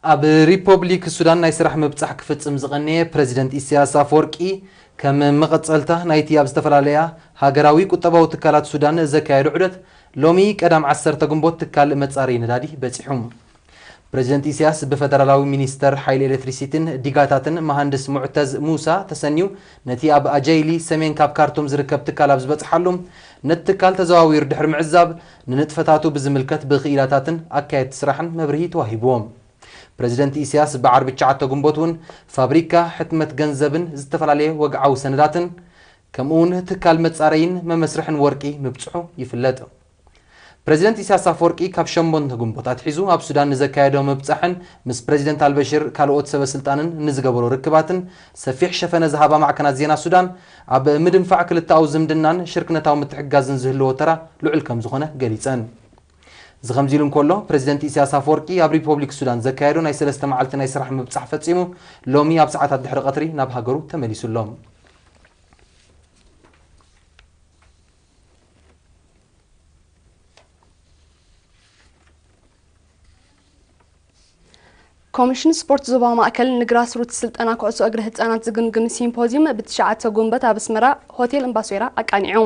ኣብ ሪፖብሊክ ሱዳን ናይ ስራሕ ምብጻሕ ክፍጽም ዝቐነየ ፕረዚደንት ኢሳያስ ኣፈወርቂ፣ ከም መቐጸልታ ናይቲ ኣብ ዝተፈላለያ ሃገራዊ ቁጠባዊ ትካላት ሱዳን ዘካየዶ ዑደት፣ ሎሚ ቀዳም ዓሰርተ ግንቦት ትካል መጻረዪ ነዳዲ በጺሑ። ፕረዚደንት ኢሳያስ ብፈደራላዊ ሚኒስተር ሓይሊ ኤሌክትሪሲቲን ዲጋታትን መሃንድስ ሙዕተዝ ሙሳ ተሰንዩ፣ ነቲ ኣብ ኣጀይሊ ሰሜን ካብ ካርቱም ዝርከብ ትካል ኣብ ዝበጽሓሉ፣ ነቲ ትካል ተዘዋዊሩ ድሕሪ ምዕዛብ፣ ንንጥፈታቱ ብዝምልከት ብክኢላታትን ኣካየድቲ ስራሕን መብርሂ ተዋሂብዎም። ፕረዚደንት ኢሳያስ ብዓርቢ ትሽዓተ ግንቦት እውን ፋብሪካ ሕትመት ገንዘብን ዝተፈላለየ ወግዓዊ ሰነዳትን፣ ከምኡውን ትካል መጻረይን መመስርሕን ወርቂ ምብጽሑ ይፍለጥ። ፕረዚደንት ኢሳያስ ኣፈወርቂ ካብ ሸሞንተ ግንቦት ኣትሒዙ ኣብ ሱዳን ንዘካየዶ ምብጻሕን ምስ ፕረዚደንት ኣልበሽር ካልኦት ሰበ ስልጣንን ንዝገበሮ ርክባትን ሰፊሕ ሸፈነ ዝሃባ ማዕከናት ዜና ሱዳን፣ ኣብ ምድንፋዕ ክልተኣዊ ዝምድናን ሽርክነታዊ ምትሕግጋዝን ዝህልዎ ተራ ልዑል ከም ዝኾነ ገሊጸን። እዚ ከምዚ ኢሉ እንከሎ፣ ፕረዚደንት ኢሳያስ ኣፈወርቂ ኣብ ሪፖብሊክ ሱዳን ዘካየዶ ናይ ሰለስተ መዓልቲ ናይ ስራሕ ምብጻሕ ፈጺሙ፣ ሎሚ ኣብ ሰዓታት ድሕሪ ቀትሪ ናብ ሃገሩ ተመሊሱ ኣሎ። ኮሚሽን ስፖርት ዞባ ማእከል ንግራስሩት ስልጠና ኩዕሶ እግሪ ህጻናት ዝግምግም ሲምፖዚየም ብትሽዓተ ጉንበት ኣብ ኣስመራ ሆቴል እምባሶይራ ኣቃኒዑ።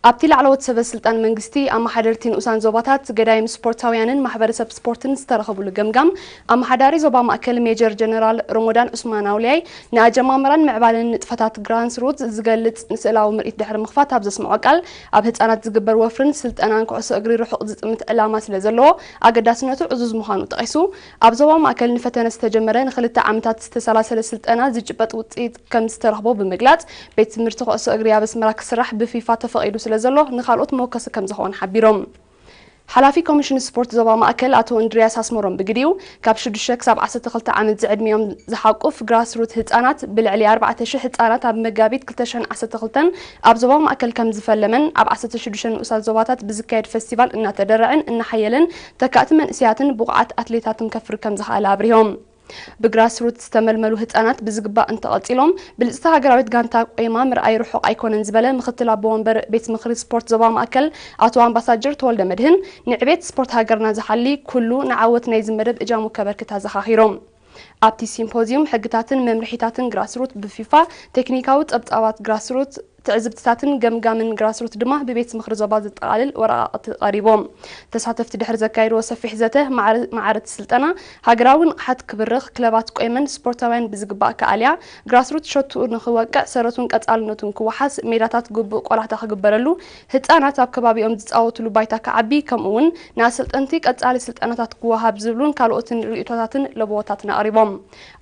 ኣብቲ ላዕለዎት ሰበ ስልጣን መንግስቲ፣ ኣመሓደርቲ ንኡሳን ዞባታት፣ ገዳይም ስፖርታውያንን ማሕበረሰብ ስፖርትን ዝተረኸብሉ ገምጋም፣ ኣመሓዳሪ ዞባ ማእከል ሜጀር ጀነራል ሮሞዳን ዑስማን ኣውልያይ ንኣጀማምራን ምዕባለን ንጥፈታት ግራስሩት ዝገልጽ ንስእላዊ ምርኢት ድሕሪ ምኽፋት ኣብ ዘስምዖ ቃል፣ ኣብ ህጻናት ዝግበር ወፍርን ስልጠናን ኩዕሶ እግሪ ርሑቕ ዝጥምት ዕላማ ስለ ዘለዎ ኣገዳስነቱ ዕዙዝ ምዃኑ ጠቒሱ፣ ኣብ ዞባ ማእከል ንፈተነ ዝተጀመረ ንኽልተ ዓመታት ዝተሰላሰለ ስልጠና ዝጭበጥ ውጽኢት ከም ዝተረኽቦ ብምግላጽ፣ ቤት ትምህርቲ ኩዕሶ እግሪ ኣብ ኣስመራ ክስራሕ ብፊፋ ተፈቒዱ ስለ ዘሎ ንኻልኦት መወከሲ ከም ዝኸውን ሓቢሮም። ሓላፊ ኮሚሽን ስፖርት ዞባ ማእከል ኣቶ እንድርያስ ኣስመሮም ብግዲኡ፣ ካብ ሽዱሽተ ክሳብ ዓሰርተ ክልተ ዓመት ዝዕድሚኦም ዝሓቁፍ ግራስሩት ህጻናት ብልዕሊ ኣርባዕተ ሽሕ ህጻናት ኣብ መጋቢት ክልተ ሽሕን ዓሰርተ ክልተን ኣብ ዞባ ማእከል ከም ዝፈለመን፣ ኣብ ዓሰርተ ሽዱሽተ ንኡሳት ዞባታት ብዝካየድ ፈስቲቫል እናተደረዐን እናሓየለን ተካእቲ መንእሰያትን ብቑዓት ኣትሌታትን ከፍሪ ከም ዝኸኣለ ኣብሪሆም። ብግራስሩት ዝተመልመሉ ህጻናት ብዝግባእ እንተቐጺሎም፣ ብልጽቲ ሃገራዊት ጋንታ ቆይማ ምርኣይ ርሑቕ ኣይኮነን ዝበለ ምኽትል ኣቦ ወንበር ቤት ምኽሪ ስፖርት ዞባ ማእከል ኣቶ ኣምባሳጀር ተወልደ መድህን፣ ንዕቤት ስፖርት ሃገርና ዝሓሊ ኩሉ ንዓወት ናይዚ መደብ እጃሙ ከበርክት ኣዘኻኺሮም። ኣብቲ ሲምፖዚዩም ሕግታትን መምርሒታትን ግራስሩት ብፊፋ፣ ቴክኒካዊ ጸብጻባት ግራስሩት፣ ትዕዝብትታትን ገምጋምን ግራስሩት ድማ ብቤት ምኽሪ ዞባ ዘጠቓልል ወረቓቕቲ ቀሪቦም። ተሳተፍቲ ድሕሪ ዘካየድዎ ሰፊሕ ዘተ፣ ማዕረ-፣ ማዕረ እቲ ስልጠና፣ ሃገራዊ ንቕሓት ክብርኽ፣ ክለባት ቆይመን ስፖርታውያን ብዝግባእ ክኣልያ፣ ግራስሩት ሸትኡ ንኽወቅዕ፣ ሰረቱን ቀጻልነቱን ክወሓስ፣ ሜዳታት ግቡእ ቆላሕታ ክግበረሉ፣ ህጻናት ኣብ ከባቢኦም ዝጻወቱሉ ባይታ ክዓቢ፣ ከምኡ እውን ንኣሰልጠንቲ ቀጻሊ ስልጠናታት ክወሃብ ዝብሉን ካልኦትን ርእይቶታትን ለበዎታትን ኣቕሪቦም።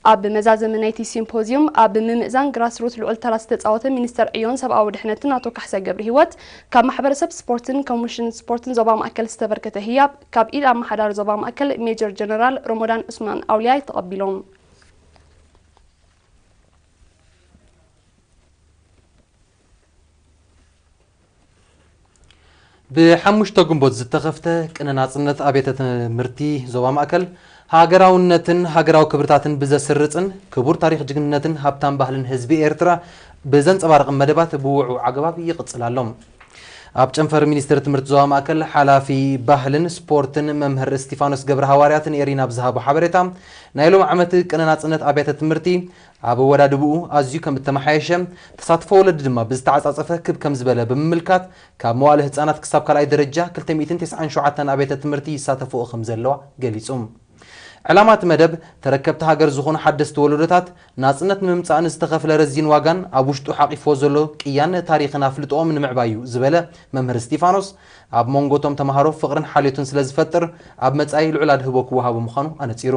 ኣብ መዛዘሚ ናይቲ ሲምፖዚዩም፣ ኣብ ምምእዛን ግራስሩት ልዑል ተራ ዝተጻወተ ሚኒስተር ዕዮን ሰብኣዊ ድሕነትን ኣቶ ካሕሳይ ገብረሂወት፣ ካብ ማሕበረሰብ ስፖርትን ኮሚሽን ስፖርትን ዞባ ማእከል ዝተበርከተ ህያብ፣ ካብ ኢድ ኣመሓዳሪ ዞባ ማእከል ሜጀር ጀነራል ሮሞዳን ዑስማን ኣውልያይ ተቐቢሎም። ብሓሙሽተ ግንቦት ዝተኸፍተ ቅነ ናጽነት ኣብያተ ትምህርቲ ዞባ ማእከል፣ ሃገራውነትን ሃገራዊ ክብርታትን ብዘስርጽን ክቡር ታሪኽ ጅግንነትን ሃብታም ባህልን ህዝቢ ኤርትራ ብዘንጸባርቕን መደባት ብውዕዉዕ ኣገባብ ይቕጽል ኣሎ። ኣብ ጨንፈር ሚኒስትሪ ትምህርቲ ዞባ ማእከል፣ ሓላፊ ባህልን ስፖርትን መምህር እስቲፋኖስ ገብረ ሃዋርያት ንኤሪና ብዝሃቦ ሓበሬታ፣ ናይ ሎም ዓመት ቅነ ናጽነት ኣብያተ ትምህርቲ ኣብ ኣወዳድብኡ ኣዝዩ ከም እተመሓየሸ፣ ተሳትፎ ወለዲ ድማ ብዝተዓጻጸፈ ክብ ከም ዝበለ ብምምልካት፣ ካብ መዋእለ ህጻናት ክሳብ ካልኣይ ደረጃ ክልተ ሚእትን ተስዓን ሸውዓተን ኣብያተ ትምህርቲ ይሳተፍኦ ከም ዘለዋ ገሊጹ። ዕላማ እቲ መደብ፣ ተረከብቲ ሃገር ዝኾኑ ሓደስቲ ወለዶታት ናጽነት ንምምጻእ ንዝተኸፍለ ረዚን ዋጋን ኣብ ውሽጡ ሓቂፍዎ ዘሎ ቅያን ታሪኽን ኣፍልጦኦም ንምዕባይ እዩ ዝበለ መምህር እስቲፋኖስ፣ ኣብ መንጎ እቶም ተምሃሮ ፍቕርን ሓልዮትን ስለ ዝፈጥር፣ ኣብ መጻኢ ልዑል ኣድህቦ ክወሃቦ ምዃኑ ኣነጺሩ።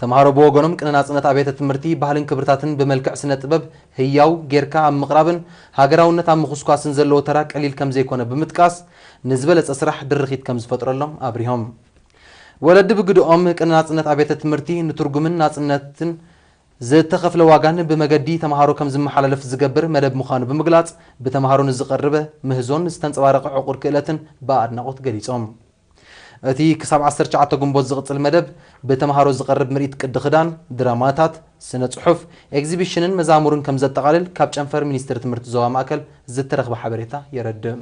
ተምሃሮ ብወገኖም፣ ቅነ ናጽነት ኣብያተ ትምህርቲ ባህልን ክብርታትን ብመልክዕ ስነ ጥበብ ህያው ጌርካ ኣብ ምቕራብን ሃገራውነት ኣብ ምኹስኳስን ዘለዎ ተራ ቀሊል ከም ዘይኮነ ብምጥቃስ፣ ንዝበለጸ ስራሕ ድርኺት ከም ዝፈጥረሎም ኣብሪሆም። ወለዲ ብግድኦም፣ ቅነ ናጽነት ኣብያተ ትምህርቲ ንትርጉምን ናጽነትን ዝተኸፍለ ዋጋን ብመገዲ ተምሃሮ ከም ዝመሓላለፍ ዝገብር መደብ ምዃኑ ብምግላጽ፣ ብተምሃሮ ንዝቐርብ ምህዞን ዝተንጸባረቐ ዕቑር ክእለትን ብኣድናቖት ገሊጾም። እቲ ክሳብ ዓሰርተ ትሽዓተ ግንቦት ዝቕጽል መደብ፣ ብተምሃሮ ዝቐርብ ምርኢት ቅዲ ክዳን፣ ድራማታት፣ ስነ ጽሑፍ፣ ኤግዚቢሽንን መዛሙርን ከም ዘጠቓልል ካብ ጨንፈር ሚኒስትሪ ትምህርቲ ዞባ ማእከል ዝተረኽበ ሓበሬታ የረድእ።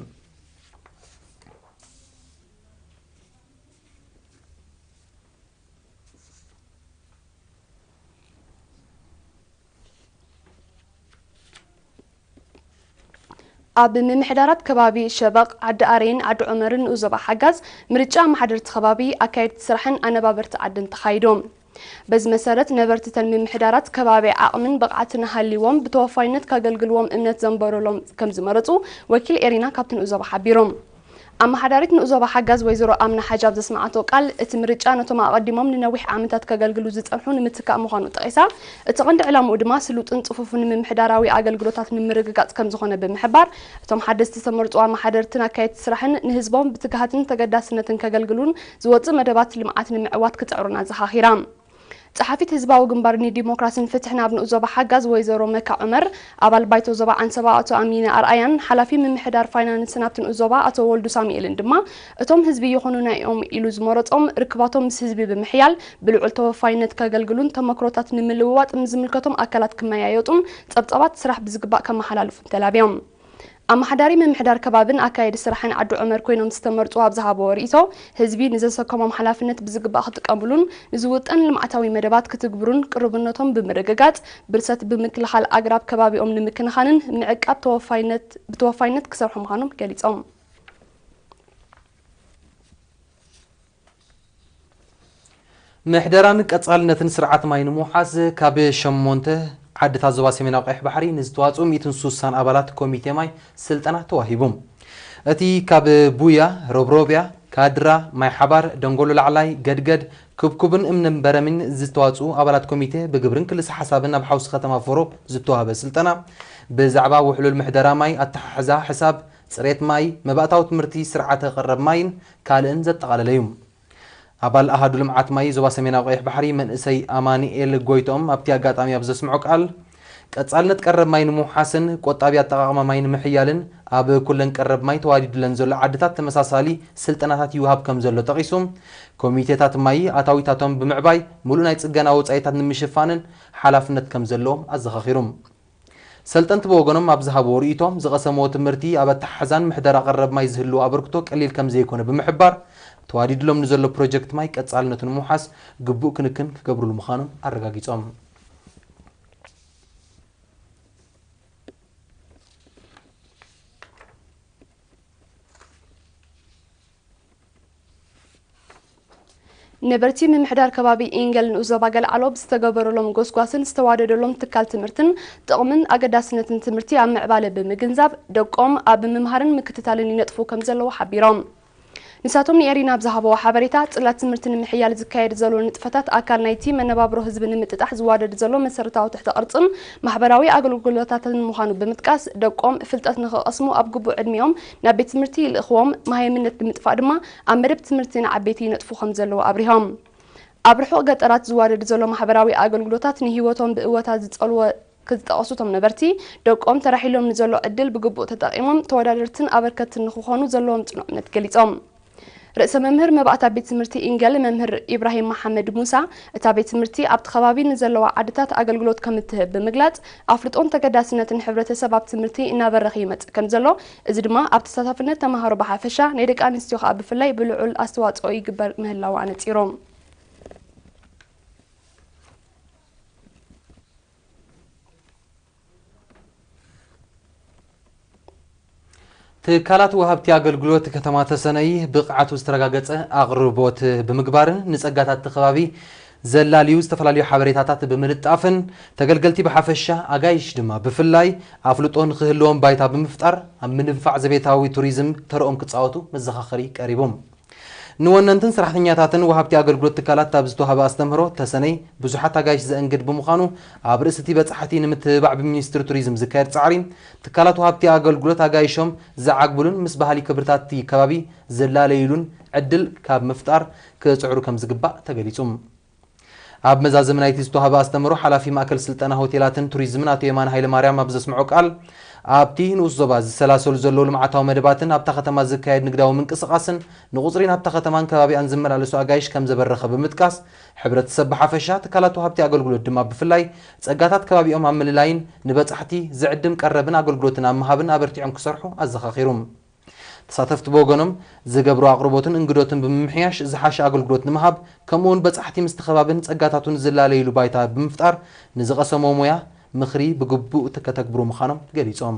ኣብ ምምሕዳራት ከባቢ ሸበቕ፣ ዓዲ ኣረይን ዓዲ ዑመርን ንኡስ ዞባ ሓጋዝ ምርጫ ኣመሓደርቲ ከባቢ፣ ኣካየድቲ ስራሕን ኣነባበርቲ ዓድን ተኻይዶም። በዚ መሰረት፣ ነበርቲ እተን ምምሕዳራት ከባቢ ዓቕምን ብቕዓትን ሃልይዎም ብተወፋይነት ከገልግልዎም እምነት ዘንበረሎም ከም ዝመረጹ ወኪል ኤሪና ካብቲ ንኡስ ዞባ ሓቢሮም። ኣመሓዳሪት ንኡስ ዞባ ሓጋዝ ወይዘሮ ኣምና ሓጃብ ዘስምዓቶ ቃል፣ እቲ ምርጫ ነቶም ኣቐዲሞም ንነዊሕ ዓመታት ከገልግሉ ዝጸንሑ ንምትካእ ምዃኑ ጠቒሳ፣ እቲ ቀንዲ ዕላምኡ ድማ ስሉጥን ጽፉፍን ምምሕዳራዊ ኣገልግሎታት ንምርግጋጽ ከም ዝኾነ ብምሕባር፣ እቶም ሓደስቲ ዝተመርጹ ኣመሓደርትን ኣካየድቲ ስራሕን ንህዝቦም ብትግሃትን ተገዳስነትን ከገልግሉን ዝወጽእ መደባት ልምዓት ንምዕዋት ክጽዕሩን ኣዘኻኺራ። ጸሓፊት ህዝባዊ ግንባር ንዲሞክራሲን ፍትሕን ኣብ ንኡስ ዞባ ሓጋዝ ወይዘሮ መካ ዑመር፣ ኣባል ባይቶ ዞባ ዓንሰባ ኣቶ ኣሚነ ኣርኣያን ሓላፊ ምምሕዳር ፋይናንስን ኣብቲ ንኡስ ዞባ ኣቶ ወልዱ ሳሙኤልን ድማ፣ እቶም ህዝቢ ይኹኑና እዮም ኢሉ ዝመረጾም ርክባቶም ምስ ህዝቢ ብምሕያል ብልዑል ተወፋይነት ከገልግሉን ተመክሮታት ንምልውዋጥ ምስ ዝምልከቶም ኣካላት ክመያየጡን ጸብጻባት ስራሕ ብዝግባእ ከመሓላልፉን ተላብዮም። ኣመሓዳሪ ምምሕዳር ከባብን ኣካየዲ ስራሕን ዓዲ ዑመር ኮይኖም ዝተመርጹ ኣብ ዝሃብዎ ርእይቶ፣ ህዝቢ ንዘሰከሞም ሓላፍነት ብዝግባእ ክጥቀሙሉን ንዝውጠን ልምዓታዊ መደባት ክትግብሩን ቅርብነቶም ብምርግጋጽ፣ ብርሰት ብምክልኻል ኣግራብ ከባቢኦም ንምክንኻንን ምዕቃብ ተወፋይነት ብተወፋይነት ክሰርሑ ምዃኖም ገሊጾም። ምሕደራን ቀጻልነትን ስርዓት ማይ ንምውሓስ ካብ ሸሞንተ ዓድታት ዞባ ሰሜናዊ ቀይሕ ባሕሪ ንዝተዋጽኡ ሚእትን ሱሳን ኣባላት ኮሚቴ ማይ ስልጠና ተዋሂቡ። እቲ ካብ ቡያ፣ ሮብሮብያ፣ ካድራ፣ ማይ ሓባር፣ ደንጎሎ ላዕላይ፣ ገድገድ፣ ክብኩብን እምኒ በረሚን ዝተዋጽኡ ኣባላት ኮሚቴ ብግብርን ክልሰ ሓሳብን ኣብ ሓውሲ ከተማ ፎሮ ዝተዋህበ ስልጠና ብዛዕባ ውሕሉል ምሕደራ ማይ፣ ኣተሓሕዛ ሕሳብ፣ ጽሬት ማይ፣ መባእታዊ ትምህርቲ፣ ስርዓተ ቀረብ ማይን ካልእን ዘጠቓለለ እዩ። ኣባል ኣሃዱ ልምዓት ማይ ዞባ ሰሜናዊ ቀይሕ ባሕሪ መንእሰይ ኣማኑኤል ጎይትኦም ኣብቲ ኣጋጣሚ ኣብ ዘስምዖ ቃል፣ ቀጻልነት ቀረብ ማይ ንምውሓስን ቆጣቢ ኣጠቓቕማ ማይ ንምሕያልን ኣብ ኩለን ቀረብ ማይ ተዋዲድለን ዘሎ ዓድታት ተመሳሳሊ ስልጠናታት ይወሃብ ከም ዘሎ ጠቒሱ፣ ኮሚቴታት ማይ ኣታዊታቶም ብምዕባይ ምሉእ ናይ ጽገና ወጻኢታት ንምሽፋንን ሓላፍነት ከም ዘለዎም ኣዘኻኺሩ። ሰልጠንቲ ብወገኖም ኣብ ዝሃብዎ ርእይቶ፣ ዝቐሰምዎ ትምህርቲ ኣብ ኣተሓሕዛን ምሕደራ ቀረብ ማይ ዝህልዎ ኣበርክቶ ቀሊል ከም ዘይኮነ ብምሕባር፣ ተዋዲድሎም ንዘሎ ፕሮጀክት ማይ ቀጻልነቱ ንምውሓስ ግቡእ ክንክን ክገብሩሉ ምዃኖም ኣረጋጊጾም። ነበርቲ ምምሕዳር ከባቢ ኢንገል ንኡስ ዞባ ገልዓሎ ብዝተገበረሎም ጎስጓስን ዝተዋደደሎም ትካል ትምህርትን ጥቕምን ኣገዳስነትን ትምህርቲ ኣብ ምዕባለ ብምግንዛብ፣ ደቆም ኣብ ምምሃርን ምክትታልን ይነጥፉ ከም ዘለዉ ሓቢሮም። ንሳቶም ንኤሪና ኣብ ዝሃብዎ ሓበሬታ፣ ጽላት ትምህርቲ ንምሕያል ዝካየድ ዘሎ ንጥፈታት ኣካል ናይቲ መነባብሮ ህዝቢ ንምጥጣሕ ዝዋደድ ዘሎ መሰረታዊ ትሕተ ቅርጽን ማሕበራዊ ኣገልግሎታትን ምዃኑ ብምጥቃስ፣ ደቆም ፍልጠት ንኽቐስሙ ኣብ ግቡእ ዕድሚኦም ናብ ቤት ትምህርቲ ይልእኽዎም፣ መሃይምነት ንምጥፋእ ድማ ኣብ መደብ ትምህርቲ ንዓበይቲ ይነጥፉ ከም ዘለዉ ኣብሪሆም። ኣብ ርሑቕ ገጠራት ዝዋደድ ዘሎ ማሕበራዊ ኣገልግሎታት ንህይወቶም ብእወታ ዝጸልዎ ክዝጠቐሱ እቶም ነበርቲ፣ ደቆም ተራሒሎም ንዘሎ ዕድል ብግቡእ ተጠቒሞም ተወዳደርትን ኣበርከትን ንክኾኑ ዘለዎም ጽኑዕ እምነት ገሊጾም። ርእሰ መምህር መባእታ ቤት ትምህርቲ ኢንገል መምህር ኢብራሂም መሓመድ ሙሳ፣ እታ ቤት ትምህርቲ ኣብቲ ከባቢ ንዘለዋ ዓድታት ኣገልግሎት ከም እትህብ ብምግላጽ፣ ኣፍልጦን ተገዳስነትን ሕብረተሰብ ኣብ ትምህርቲ እናበረኸ ይመጽእ ከም ዘሎ፣ እዚ ድማ ኣብ ተሳታፍነት ተማሃሮ ብሓፈሻ፣ ናይ ደቂ ኣንስትዮ ከኣ ብፍላይ ብልዑል ኣስተዋጽኦ ይግበር ምህላዉ ኣነጺሮም። ትካላት ወሃብቲ ኣገልግሎት ከተማ ተሰነይ ብቕዓቱ ዝተረጋገጸ ኣቕርቦት ብምግባርን ንጸጋታት እቲ ከባቢ ዘላልዩ ዝተፈላለዩ ሓበሬታታት ብምልጣፍን ተገልገልቲ ብሓፈሻ ኣጋይሽ ድማ ብፍላይ ኣፍልጦ ንክህልዎም ባይታ ብምፍጣር ኣብ ምንፋዕ ዘቤታዊ ቱሪዝም ተርኦም ክጻወቱ መዘኻኸሪ ቀሪቡ። ንወነንትን ሰራሕተኛታትን ወሃብቲ ኣገልግሎት ትካላት ኣብ ዝተዋህበ ኣስተምህሮ ተሰነይ ብዙሓት ኣጋይሽ ዘእንግድ ብምዃኑ ኣብ ርእሲ እቲ በጻሕቲ ንምትብባዕ ብሚኒስትሪ ቱሪዝም ዝካየድ ጻዕሪ ትካላት ወሃብቲ ኣገልግሎት ኣጋይሾም ዝዓግብሉን ምስ ባህሊ ክብርታት እቲ ከባቢ ዝላለይሉን ዕድል ካብ ምፍጣር ክጽዕሩ ከም ዝግባእ ተገሊጹ። ኣብ መዛዘሚ ናይቲ ዝተዋህበ ኣስተምህሮ ሓላፊ ማእከል ስልጠና ሆቴላትን ቱሪዝምን ኣቶ የማነ ሃይለማርያም ኣብ ዘስምዖ ቃል ኣብቲ ንኡስ ዞባ ዝሰላሰሉ ዘለዉ ልምዓታዊ መደባትን ኣብታ ከተማ ዝካየድ ንግዳዊ ምንቅስቓስን ንቑጽሪ ናብታ ከተማን ከባቢኣን ዝመላለሱ ኣጋይሽ ከም ዘበረኸ ብምጥቃስ ሕብረተሰብ ብሓፈሻ ትካላት ወሃብቲ ኣገልግሎት ድማ ብፍላይ ጸጋታት ከባቢኦም ኣብ ምልላይን ንበጻሕቲ ዝዕድም ቀረብን ኣገልግሎትን ኣብ ምሃብን ኣበርቲዖም ክሰርሑ ኣዘኻኺሩ። ተሳተፍቲ ብወገኖም ዝገብሮ ኣቕርቦትን እንግዶትን ብምምሕያሽ ዝሓሸ ኣገልግሎት ንምሃብ ከምኡውን በጻሕቲ ምስቲ ከባብን ጸጋታቱን ዝላለይሉ ባይታ ብምፍጣር ንዝቐሰሞ ሞያ ምኽሪ ብግቡእ ከተግብሩ ምዃኖም ገሊጾም።